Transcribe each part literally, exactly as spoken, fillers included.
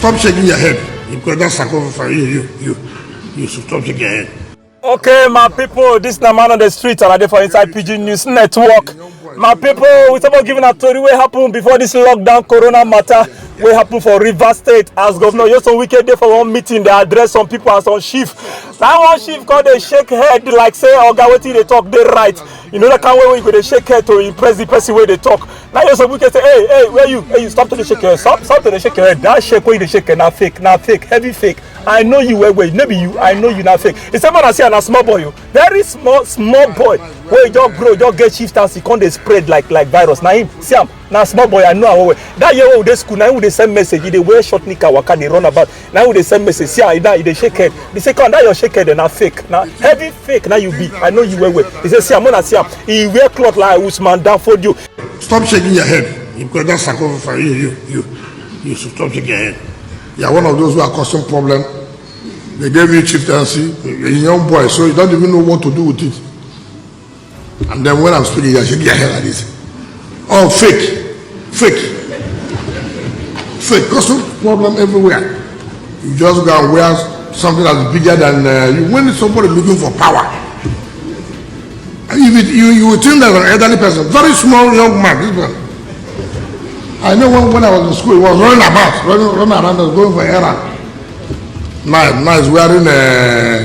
Stop shaking your head. You got that sacrifice. You, you, you, you should stop shaking your head. Okay, my people, this na Man on the Street, and I dey for inside Pidgin News Network. My people, we suppose give una tori wey happen before this lockdown corona matter wey happen for Rivers State, as Governor Nyesom Wike dey for one meeting, dey address some people as on chief. That one chief come dey shake head like say, "Oga, wetin you dey talk dey right." You know that kind way wey you go dey shake head to impress the person wey dey talk. Now Nyesom Wike say, "Hey, hey, where you? Hey, you stop to dey shake your head. Stop, stop to dey shake your head. That shake wey you dey shake na fake, na fake, heavy fake. I know you well well. No be you. I know you na fake." He say, "Man, I see na small boy, you very small, small boy wey just grow, just get chieftaincy, come dey spread like, like virus. Na him, see am, na small boy. I know am well well. That year wey we dey school, na him we dey send message. He dey wear short knicker, waka dey run about. Na him we dey send message. See am, he dey shake head. They say, 'Come, that your shake head na fake, na heavy fake na you be. I know you well well.'" He say, "See am, man, I see am. He wear cloth like Usman Dan Fodio." Stop shaking your head. You got that sacrifice. You, you, you, you should stop shaking your head. You are one of those who are causing problem. They gave you chieftaincy. You're a young boy, so you don't even know what to do with it. And then when I'm speaking, you're shaking your head like this. Oh, fake. Fake. Fake. Causing problem everywhere. You just go and wear something that's bigger than, uh, you. When is somebody looking for power? You, you, you would think that an elderly person, very small young man, this one. I know when, when I was in school, he was running about, running, running around, going for errand. Nice, nice, wearing, uh,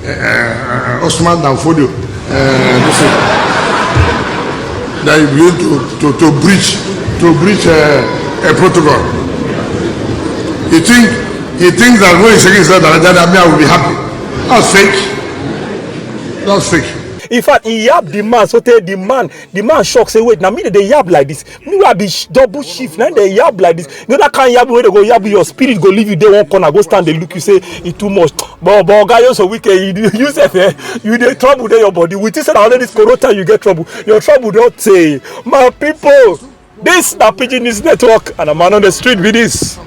uh, uh, Osman Dan Fodio. Uh, this is, then you begin to, to, to breach, to breach, uh, a protocol. He think, he thinks that when he shakes his head like that, that me, I will be happy. That's fake. That's fake. In fact, he yab the man, so tey the man, the man shock, say, "Wait, na me dey yab like this? Me wey I be sh- double chief, na dey yab like this?" You know that kind yab wey dey go yab, your spirit go leave you there one corner, go stand dey look you, say, "E too much." But, but Oga Nyesom Wike, you, you sef, eh, you dey trouble dey your body. We think say na only this corona time you get trouble. Your trouble don tey. My people, this na Pidgin News Network, and a Man on the Street be this.